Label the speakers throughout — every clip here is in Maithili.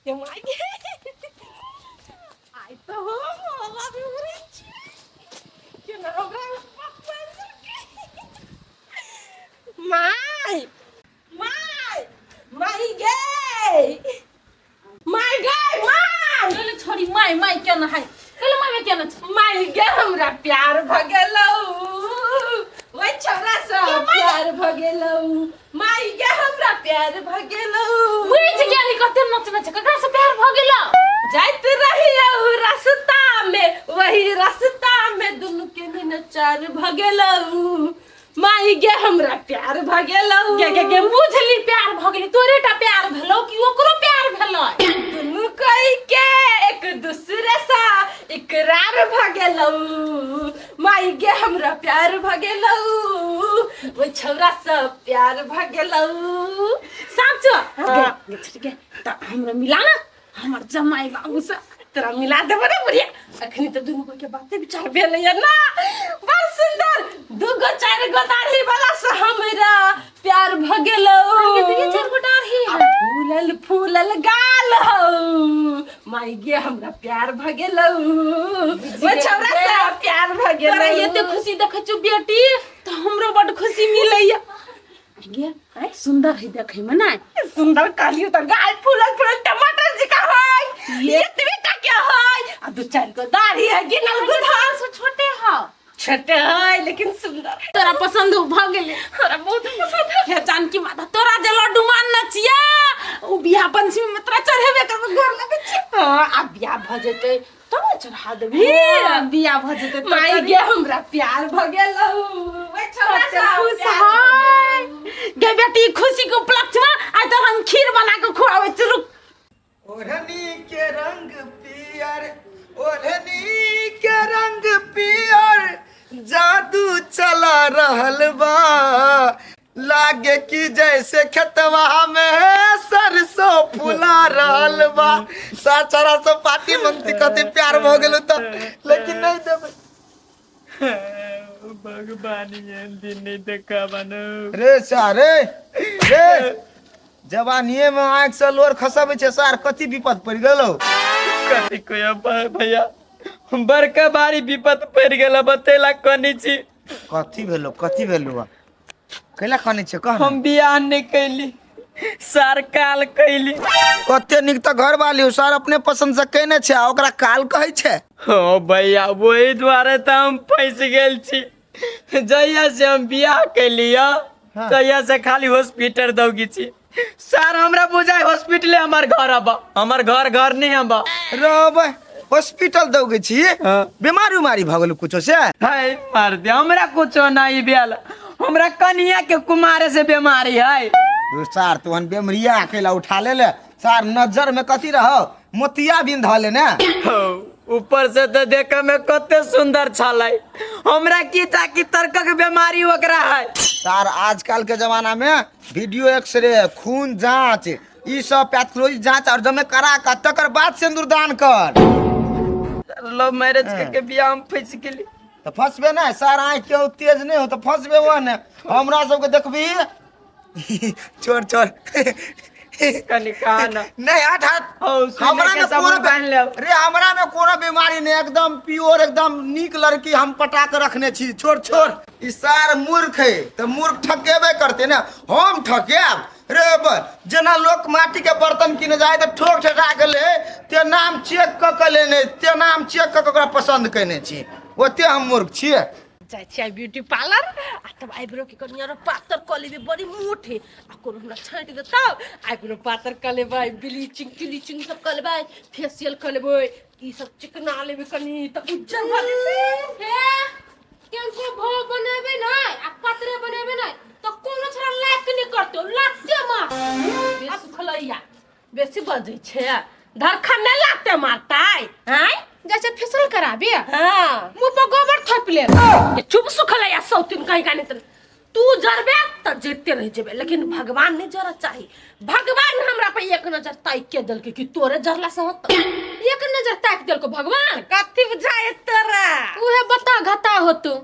Speaker 1: ये माय गे। आइ तऽ हम हवा मे उड़ै छी केना हमरा पप्पा माय माय माय गे माय गे माय
Speaker 2: कहले छोड़ी माय माय केना है कहले माय माय केना छै
Speaker 1: माय गे हमरा प्यार भ गेलौ ओइ छौड़ा से प्यार भ गेलौ माय गे हमरा प्यार भ गेलौ
Speaker 2: बुझि गेली कते नचना छै ककरा से प्यार भ गेलौ
Speaker 1: जाइत रहियौ रास्ता में वही रास्ता में दुनू के नचार भ गेलौ माई गे हमरा प्यार भ गेलौ
Speaker 2: गे गे गे बुझली प्यार भ गेली तोरे टा प्यार भेलौ कि ओकरो प्यार भेलै
Speaker 1: दुनू कोई के एक दूसरे सा इकरार भ गेलौ माई गे हमरा प्यार भ गेलौ ओइ छौरा सा प्यार भ गेलौ
Speaker 2: साँचो
Speaker 1: हाँ।
Speaker 2: गे गे छोड़ी गे त हमरा मिला ना हमर जमाई बाबू से
Speaker 1: तोरा मिला देबो रे बुढ़िया अखनी तऽ दुनू के बाते विचार भेलैया ना बड़ सुंदर दूगो चारि गो दाढ़ी वाला से हमरा प्यार भ गेलौ
Speaker 2: दुइये चारि गो दाढ़ी
Speaker 1: आ फूलल फूलल गाल हौ माई गे हमरा प्यार भ गेलौ ओ छौरा से प्यार भ गेलौ
Speaker 2: तोरा एते खुशी देखै छौ बेटी तऽ हमरो बड खुशी मिलैया गे सुंदर है देखै में ना
Speaker 1: सुंदर कहलियो तऽ गाल फूलल फूलल टमाटर जका है
Speaker 2: ये-
Speaker 1: एतबे टा के है आ दू चारि गो दाढ़ी है गिनल गुधल
Speaker 2: से छोटे हौ
Speaker 1: छोटे है लेकिन सुंदर है।
Speaker 2: तोरा पसंद भ गेलै
Speaker 1: हमरा बहुत पसंद है
Speaker 2: हे जानकी माता तोरा जे लड्डू मानने छियै ओ बियाह पंचमी में तोरा चढ़ेबे करबै गोर लगै छियै
Speaker 1: हाँ आब बियाह भऽ जेतै तब ने चढ़ा देबही
Speaker 2: हाँ, बियाह भ जेतै तऽ
Speaker 1: माय
Speaker 2: चढ़ी-
Speaker 1: गे हमरा प्यार भऽ गेलौ ओइ छौड़ा
Speaker 2: कते
Speaker 1: सँ
Speaker 2: खुश
Speaker 1: प्यार भऽ
Speaker 2: है गे बेटी खुशी के उपलक्ष्य में आइ तो हम खीर बना के खुआबै छी रुक
Speaker 3: ओढ़नी के रंग पियर ओढ़नी के रंग पियर जादू चला रहल बा लागे कि जैसे खेतवा में सरसों फुला रहल बा सारा सब पार्टी मंती कते प्यार भ गेल त लेकिन नहीं देबै
Speaker 4: भगवान एहन दिन नहीं देखा बनो
Speaker 3: रे सार रे रे जवानिए में आँखि से लोर खसबै छै सार कथी विपद पड़ि गेलौ
Speaker 4: कथी कोई भैया बड़का भारी विपद पड़ि गेल बतेला कनी छी
Speaker 3: कथी भेलो कथी भेलो कैला कनै छै कह
Speaker 4: हम बियाह नहीं कैली सार काल कैली
Speaker 3: कते नीक तऽ घर वाली सर अपने पसंद से केने छै आ ओकरा काल कहै छै
Speaker 4: हो भैया वही दुआरे तऽ हम फंसि गेल छी जहिया से हम बियाह कैली
Speaker 3: हाँ।
Speaker 4: तहिया से खाली हॉस्पिटल दौगी छी सर हमरा बुझाय हॉस्पिटले हमर घर अब हमर घर घर नहीं अब
Speaker 3: रहबै हॉस्पिटल दौगै छी
Speaker 4: हाँ।
Speaker 3: बीमारी उमारी भऽ गेल कुछो से
Speaker 4: हाय मार दे हमरा कुछो नहीं भेल हमरा कनिया के कुमारे से बीमारी है
Speaker 3: सार तोहन बेमरिया अकेला उठा ले ले सार नजर में कथी रहो मोतिया बिंद धऽ ले ने
Speaker 4: हौ, ऊपर से तो देखे में कते सुंदर छलै हमरा की ताकि तर्कक बीमारी ओकरा है
Speaker 3: सार आजकल के जमाना में वीडियो एक्सरे खून जांच ई सब पैथोलॉजी जांच और जमे करा के तकर बाद सिंदूर दान कर
Speaker 4: लव मैरिज के बियाह हम फंस गेली
Speaker 3: तऽ फंसबे ने सार आँखि के तेज नहि हो तऽ फंसबे वो ने हमरा सबके देखबी छोड़ छोड़
Speaker 4: कनि कहा ना
Speaker 3: नहीं हट हट
Speaker 4: हौ, सुने
Speaker 3: हमरा
Speaker 4: के
Speaker 3: में
Speaker 4: सबूत
Speaker 3: कोनो
Speaker 4: बान्हि लेब।
Speaker 3: रे हमरा में कोनो बीमारी नहीं एकदम प्योर एकदम नीक लड़की हम पटा के रखने छी छोड़ छोड़ ई सार मूर्ख है तऽ मूर्ख ठकेबे करते ने हम ठकेब रे जेना लोक माटी के बर्तन किने जाय तऽ ठोक ठका के ले ते नाम चेक कऽ के लेने ते नाम चेक कऽ के ओकरा पसंद केने छी ओते हम मूर्ख छियै
Speaker 1: जाइ छियै ब्यूटी पार्लर आ तब आइब्रो के कनि आरो पातर कऽ लेबै बड़ी मोट है आ कोनो हमरा छाँटि देतौ आइब्रो पातर कऽ लेबै ब्लीचिंग क्लीचिंग सब कऽ लेबै फेसियल कऽ लेबै ई सब चिकना लेबै कनि तऽ उज्जर भऽ जेतै
Speaker 2: हे केनको भौ बनेबे नै आ पतरे बनेबे नै त कोनो छोरा लाइक नै करतो लाते मार
Speaker 1: बेसी खलैया बेसी बजै छै धरखा नहि लाते मारतै आँय
Speaker 2: जैसे फेसियल कराबे
Speaker 1: हाँ
Speaker 2: मुंह पर गोबर थोप ले
Speaker 1: ये चुप सुखलैया सौतिन कहीं का नहीं तू जरबे तऽ जरिते रहि जेबे लेकिन भगवान नहीं जरऽ चाही भगवान हमरा पर एक नजर ताकि के देलकै कि तोरे जरला से होतौ
Speaker 2: एक नजर ताकि देलको भगवान
Speaker 1: कथी बुझाय तोरा
Speaker 2: उहे बता घता होतो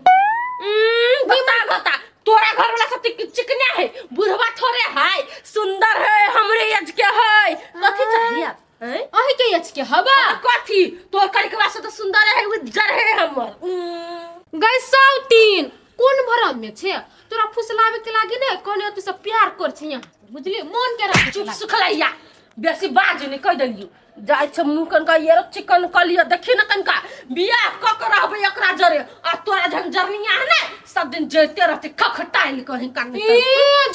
Speaker 1: बता बता तोरा घर वाला सब चिकने है बुढ़वा थोड़े है सुंदर है हमरे एज के है कथी चाहिए हैं?
Speaker 2: अही के अछि के हवा
Speaker 1: कथी तोर करिकवा से तो सुंदर है उज्जर है हमर
Speaker 2: गई सौतीन कोन भरम में छे तोरा फुसलावे के लागी ने कहने तू सब प्यार कर छी यहाँ बुझली मन के रख
Speaker 1: चुप सुखलैया बेसी बाज नहीं कह देलियो जाइ छै मुँह कनका ये चिकन कऽ लिअ देखी ने कनका बियाह कऽ के रहबै एकरा जरे आ तोरा जहन जरनिया है ने सब दिन जरिते रहते खखटाइल कहीं कान
Speaker 2: ए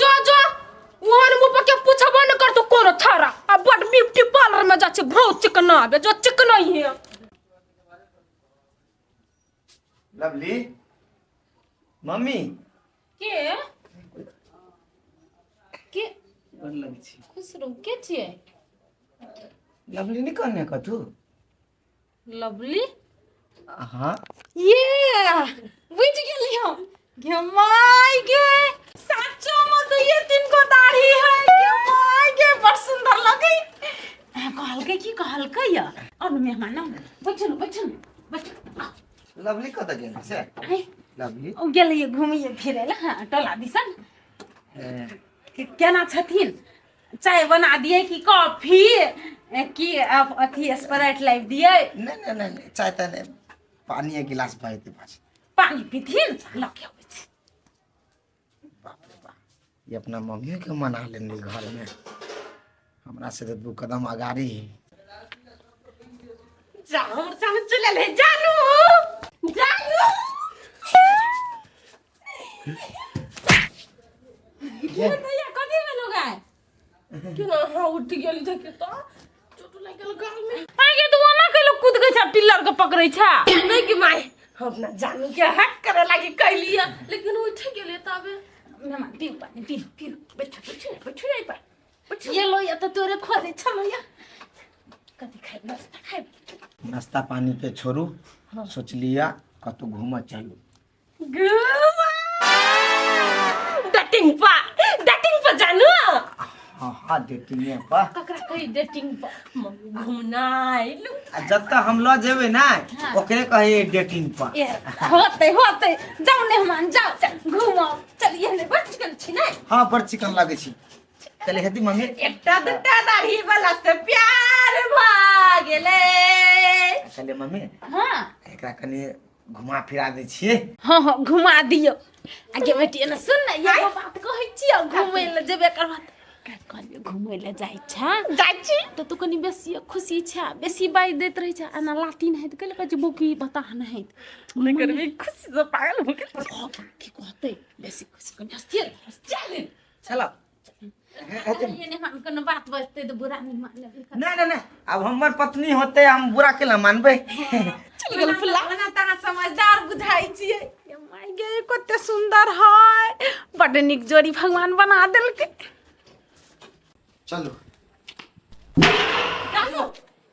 Speaker 2: जो जो ओहन मुँह पर के पूछबो न करतो कोनो थारा आ बड ब्यूटी पार्लर में जा छै भौ चिकना आबे जो चिकना ही है
Speaker 3: लवली मम्मी
Speaker 2: के के
Speaker 3: गोर लगै छी
Speaker 2: खुश रहू के छियै
Speaker 3: लवली नहि कहने कथू
Speaker 2: लवली
Speaker 3: हाँ
Speaker 2: ये बुझ गेली हम गे माय गे साचो में तो ये तीन को दाढ़ी है गे माय गे बड़ सुंदर लगे कहलकै की कहलकै या अनु मेहमान आउ बैठु न बैठु न बैठु
Speaker 3: लवली कतऽ गेल से
Speaker 2: आइ
Speaker 3: लवली
Speaker 2: ओ गेलियै घुमिए फिरै लए हाँ टोला दिसन केना छथिन चाय बना दिए कि कॉफी कि अथी स्प्राइट लाबि दिए
Speaker 3: नहि नहि नहि नहि, चाय ताय नहि पानी एक गिलास भऽ जेतै बस
Speaker 2: पानी पीथिन लऽ के अबै छी
Speaker 3: बाप रे बाप ये अपना मम्मियों के मना लेने घर में हमरा से तो दू कदम अगाड़ी है
Speaker 1: जा हमर सामने चलल है जानू जानू
Speaker 2: ये भैया कथी भेलो गाय
Speaker 1: क्यों ना हाँ उठ गेली देखे तो चोट लागि गेल गाल में
Speaker 2: आगे तो ओना के लोग कूद गई छा पिल्लर के पकड़ै छा
Speaker 1: नहीं कि माय हम अपना जानू के हक करे लागी कैलिया लेकिन उठ गेले तबे
Speaker 2: मेहमान पीऊ पानी पीऊ पीऊ
Speaker 1: बैठो बैठो ना बैठो ना पर बैठो
Speaker 2: ये लो या तो तोरे खोले छलो या कथी खाइ नाश्ता खाइ
Speaker 3: नाश्ता पानी के छोड़ू सोचलिया कतौ घूमऽ चलू
Speaker 1: घुमा डेटिंग पा डेटिंग पर जानू
Speaker 3: हाँ हाँ डेटिंग पर
Speaker 2: ककरा कही डेटिंग पर
Speaker 1: मम्मी घुमनाइ लू
Speaker 3: आ जतऽ हम लऽ जेबै ने ओकरे कही डेटिंग पर
Speaker 2: ए होते होते जाओ मेहमान जाओ घूमो चलिए ने बच गेल छी ने
Speaker 3: हाँ बड़ चिकन लागै छी चले हेती मम्मी
Speaker 1: एकटा दूटा दाढ़ी वाला से प्यार भऽ गेलै
Speaker 3: चले मम्मी
Speaker 2: हां
Speaker 3: एकरा कनि घुमा फिरा दै छियै
Speaker 2: हाँ हाँ घुमा दियौ आ गे बेटी एना सुन ने एगो बात कहै छियौ घुमै लए जेबे करबह तऽ काल्हि कहलियै घुमै लए जाइ छै
Speaker 1: जाइ छी
Speaker 2: तऽ तू कनि बेसी खुशी छै बेसी बाजि दैत रहै छै एना लाठी नहि हेत कहै छै बौकी बता नहि हेत
Speaker 1: नहि करबी खुशी से पागल भऽ गेल
Speaker 2: की कहतै बेसी खुशी कनि स्थिर
Speaker 1: चल
Speaker 3: चलो
Speaker 2: ये नहि कोनो बात बजतै तऽ बुरा नहि मानबै
Speaker 3: नहि नहि नहि आब हमर पत्नी होते हम बुरा केना मानबै
Speaker 1: चल गेल फुला
Speaker 2: ओना तऽ अहाँ समझदार बुझाइ छियै ये माय गे कते सुंदर है बड्ड नीक जोड़ी भगवान बना देलकै
Speaker 3: चलू
Speaker 1: जानू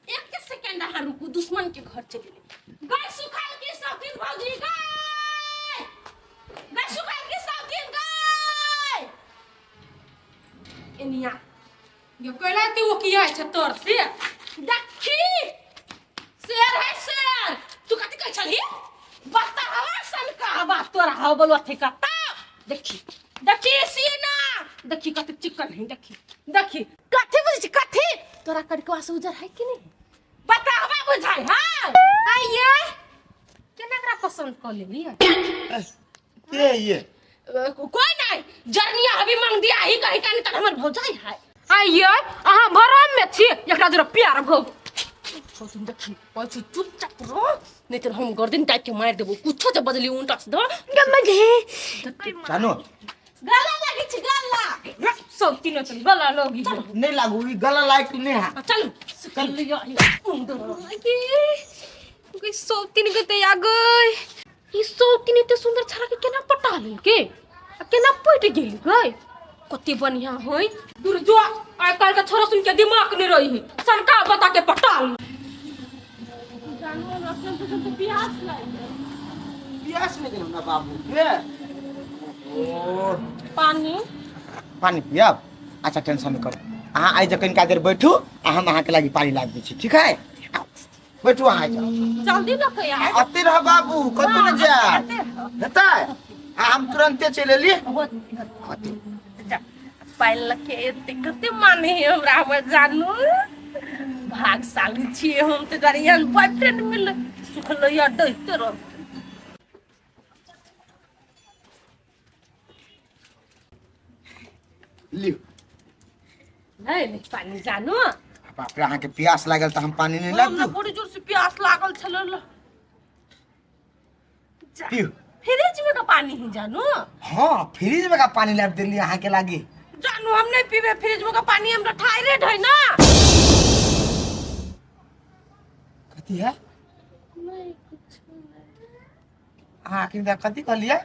Speaker 1: एक सेकेंड अहाँ रुकू दुश्मन के घर चलि गेलै गाय सुखाल के शौकीन भौजी गाय गाय सुखाल के शौकीन गाय एनिया
Speaker 2: ये कैला ते वो किया छै तोर से
Speaker 1: देखी शेर है शेर तू कथी कहै छलही बता हवा सन का हवा तोरा हवा बोलवा थे कता देखी देखी सीना देखी कते चिकन है देखी देखी कथी बुझै छी कथी तोरा कड़कवा से उजर है कि नहीं बता हवा बुझाई हां
Speaker 2: आइए केना एकरा पसंद कऽ लेलियै
Speaker 3: के ये
Speaker 1: कोई नहीं जरनिया अभी मांग दिया ही कहीं का नहीं तक हमर भौजाई है
Speaker 2: आइए अहाँ भरम में छी एकरा जरा प्यार भौ
Speaker 1: तुम देखी पछु चुपचाप रहो नहीं तो हम गर्दन टाइप के मार देबो कुछो जे बदली उल्टा से दो
Speaker 3: जानो
Speaker 1: गला लागी छी गला
Speaker 2: सब तीनों चल गला लोगी
Speaker 3: नहीं लागू ई गला लायक नहीं है
Speaker 1: चलू चल लियो
Speaker 2: गई सौतीन गते आ गई ई सौतीन एते सुंदर छड़ा के केना पटा लेलके आ केना पटि गेल गई कते बढ़िया होई दूर जो आइ काल्हि के छोरा सुन के दिमाग नहीं रही है सनका बता के पटा ले
Speaker 3: प्यास नहीं गेल हमरा बाबू के ओ
Speaker 1: पानी
Speaker 3: पानी पियब अच्छा टेंशन नहीं करू अहाँ आइ जखन का देर बैठू आ हम अहाँके लागी पानी लाबि दै छी ठीक है आउ, बैठू अहाँ आइ जाउ
Speaker 1: जल्दी लऽ के आउ
Speaker 3: अते रह बाबू कतौ ने जायब हेतै आ हम तुरन्ते चलि एलियै अते
Speaker 1: पानि लऽ के एते कते माने है हमरा हमर जानू भागशाली छियै हम तऽ दुआरे एहन बॉयफ्रेंड मिललै। सुखलैया डहिते रह।
Speaker 3: लिउ।
Speaker 1: नहीं नहीं, पानी जानू।
Speaker 3: बाप रे, अहाँके प्यास लागल तऽ हम पानी नहि
Speaker 1: हमरा
Speaker 3: लाबू?
Speaker 1: बड़ी जोर से प्यास लागल छल।
Speaker 3: पीउ।
Speaker 1: फ्रिज में का पानी ही जानू?
Speaker 3: हाँ, फ्रिज में का पानी लाबि देली अहाँके लागी।
Speaker 1: जानू, हम नहीं पीबे फ्रिज में का पानी, हमरा थायराइड है ना।
Speaker 3: कथी है?
Speaker 1: नहीं, कुछ नहीं।
Speaker 3: अहाँ अखन तक कथी कहलियै?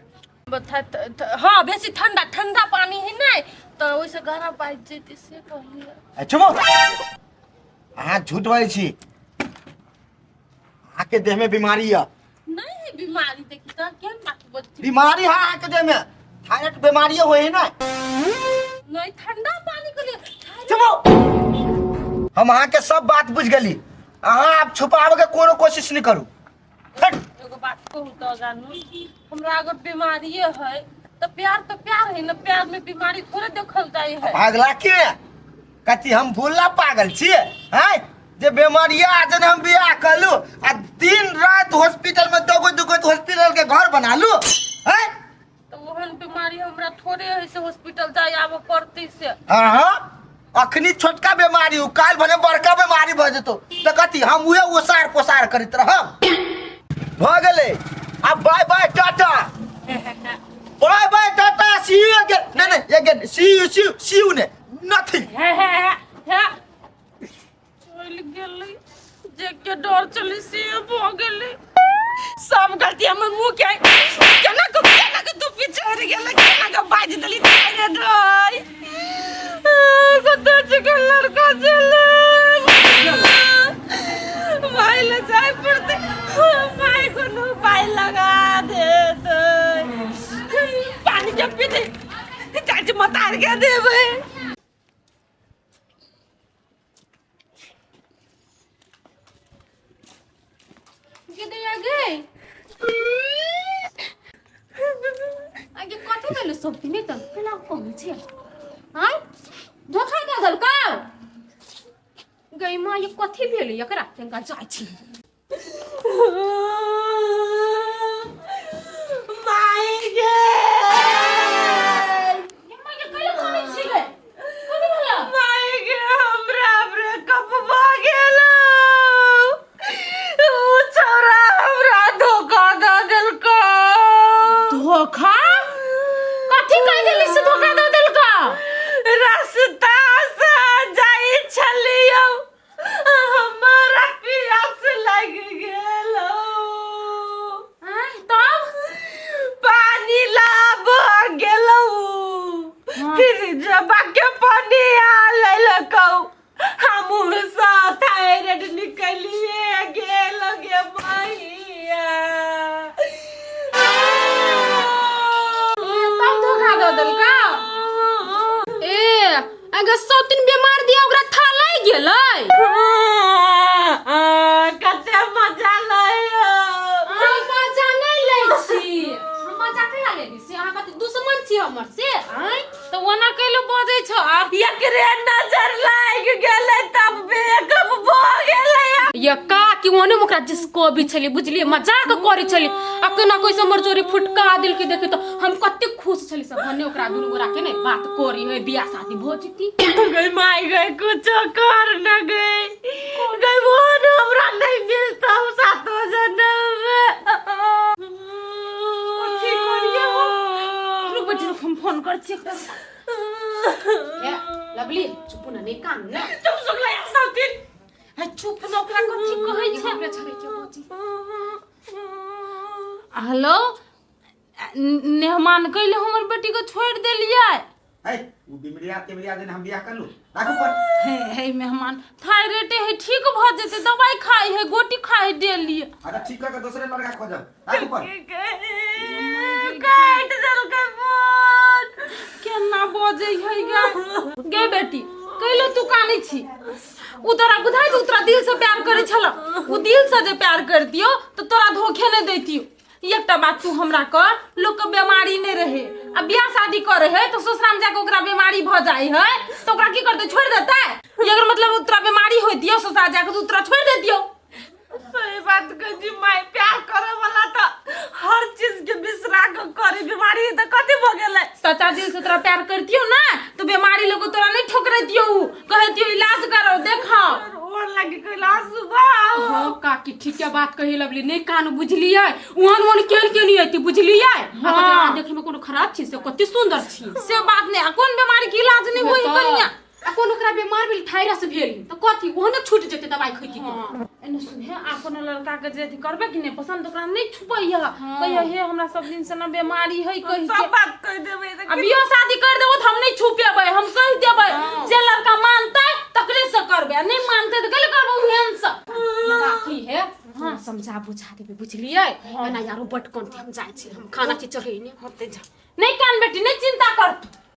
Speaker 1: हाँ, बेसी ठंडा ठंडा पानी है नहीं तो ओइसे गरम पाइ जेतै से कहलियै।
Speaker 3: ए, चुप! अहाँ झूठ बजै छी। अहाँके देह में बीमारी है।
Speaker 1: नहीं है बीमारी, देखी तो केहन बात बजै छी।
Speaker 3: बीमारी है अहाँके देह में, थायराइड बीमारी होय है ना।
Speaker 1: नहीं, ठंडा पानी के लिए।
Speaker 3: चुप! हम अहाँके सब बात बुझ गेली। अहाँ आब छुपाबे के कोनो कोशिश नहीं करू। हट!
Speaker 1: एगो बात कहू तो जानू, हमरा अगर बीमारिये है तो प्यार तो प्यार है ना, प्यार में बीमारी थोड़े देखल जाय है।
Speaker 3: भागला के कथी हम भूलला पागल छियै हैं जे बेमारिया जन हम बियाह करलू आ दिन रात हॉस्पिटल में दगो दुगो हॉस्पिटल के घर बना लू हैं?
Speaker 1: तो ओहन बीमारी हमरा थोड़े है से हॉस्पिटल जाय आबऽ पड़तै से।
Speaker 3: हाँ हाँ, अखनी छोटका बीमारी हो, काल भने बड़का बीमारी भऽ जेतौ तऽ कथी हम उहे ओसार पोसार करैत रहब? भऽ गेलै आब, bye bye tata, bye bye tata, see you again. नहीं नहीं, again see you, see you, see you ने नथिंग।
Speaker 1: हे हे हे हे, चलि गेलै जे के डर चली से भऽ गेलै। सब गलती हमर मुँह के। केना के, केना के तू पीछे गेलै, केना के बाजि देली थायराइड रहै? कतऽ छै लड़का? चले माय ले जाय पड़तै। माय कोनो उपाय लगा देतै। पानी के पीते चाची मतार के देबै।
Speaker 2: गे आगे कथी भेलै? सब दिन तऽ केना कहै छै? आँय, धोखा दऽ देलकौ गई माँ? ये कथी भेलै एकरा? तनिका जाइ छी।
Speaker 1: माय गे!
Speaker 2: ये माँ, ये कैला कानै छी गे? कथी भेलै?
Speaker 1: माय गे, हमरा ब्रेकअप भऽ गेल। उ छौड़ा हमरा धोखा दऽ देलकौ।
Speaker 2: धोखा? कथी कहि देली से धोखा दऽ देलकौ?
Speaker 1: रास्ता से जाइ छलियौ, हमरा प्यास लागि गेलौ।
Speaker 2: आँय, तब?
Speaker 1: पानी लाबऽ गेलौ, फिर जबा के पानी आ लेलकौ, हमहूँ सँ थायराइड निकलिए गेल गे मैया।
Speaker 2: तब धोखा दऽ देलकौ? ए, अगर सब दिन बीमार दिया ओकरा था लागि गेलै।
Speaker 1: कते मजा लै।
Speaker 2: हम मजा नहि लै छी। हम मजा कहिया लेबी से? अहाँ कते दुश्मन छी हमर से? आँय,
Speaker 1: तऽ ओना कैलो बजै छौ? आब एकरे नजर लागि गेलै तब ब्रेकअप भऽ गेलै।
Speaker 2: ये का कि ओने ओकरा जिसको भी छली, बुझलिए, मजाक करै छली आ केना कोई हमर जोरे फुटका देलकै। देखी तो हम कते खुश छली सब भने ओकरा दुनू गोरा के ने बात करी है, बियाह शादी भऽ जेती।
Speaker 1: गई माय गई, कुछो कर न गई। गई वो न हमरा नहीं मिलता सातो जन्म में।
Speaker 2: कथी करिए हम? रुक बेटी, रुक, हम फोन कर छी एकरा। ए लवली, चुप न, नहीं कान न।
Speaker 1: चुप सुगला सब दिन।
Speaker 2: है, चुप न, ओकरा कथी कहै छै? ओकरा छड़ै के बजी।
Speaker 1: हेलो मेहमान, कैले हमर बेटी के छोड़ देलियै?
Speaker 3: है उ बिमरिया तिमरिया दिन हम बियाह करलू? राखू पर।
Speaker 1: हे हे मेहमान, थायराइड है, ठीक भऽ जेतै, दवाई खाइ है, गोटी खाइ है डेली।
Speaker 3: अच्छा, ठीक कर के दूसरे लड़का खोजब। राखू पर।
Speaker 1: काट देलकै फोन। केना बजै है गे? गे बेटी, कैले तू कानै छी? उ तोरा बुझाइ छौ तोरा दिल से प्यार करै छल? उ दिल से जे प्यार करतियो तऽ तोरा धोखे नहि दैतियो। एकटा बात तू हमरा कर, लोक के बीमारी नहि रहे आ बियाह शादी करे है तऽ ससुराल जाके ओकरा बीमारी भऽ जाइ है तऽ ओकरा की करतै? छोड़ि देतै? एकर मतलब तोरा बीमारी होतियो।
Speaker 2: जैतियो ससुरा जाके तू तोरा छोड़ि देतियो।
Speaker 1: सही बात कहै छी माय, प्यार करे वाला तऽ हर चीज के बिसरा के करे, बीमारी तऽ कथी भऽ गेलै?
Speaker 2: सच्चा दिल से तोरा प्यार करतियो ना तो बीमारी लोग तोरा नहीं ठोकरतियो, उ कहतियो इलाज करो देखाओ।
Speaker 1: ओर लागी कैला सुबह।
Speaker 5: हाँ काकी ठीक है बात कही लगली, नहीं कान बुझलियै ओहन ओहन केहन केहन अयती बुझलियै। हाँ देखे में कोनो खराब छी से कते सुंदर छी।
Speaker 2: से बात नहीं, आ कोन बीमारी के इलाज नहीं होई कनिया?
Speaker 5: आ कोन ओकरा बीमार भेल थायरस भेल तऽ कथी ओहो ने छूट जेतै दवाइ खैती तऽ।
Speaker 2: एने सुने, आ कोनो लड़का के जे अथी करबे कि नहीं पसंद, ओकरा नहीं छुपैया, कहिया हे हमरा सब दिन से ना बीमारी है कहि
Speaker 1: सब
Speaker 2: के।
Speaker 1: बात कहि देबै तऽ।
Speaker 2: आ बियाह शादी कर देबो तऽ हम नहीं छुपेबै, हम कहि देबै, जे लड़का मानतै तकरे से करबै, आ नहीं मानतै तऽ कल करबै ओहन से।
Speaker 5: काकी हे हाँ समझा बुझा देबै बुझलियै, एना यारो बट कोन हम जाइ छी, हम खाना छी चढ़ेने।
Speaker 2: होते जा, नहीं कान बेटी, नहीं चिंता कर तू।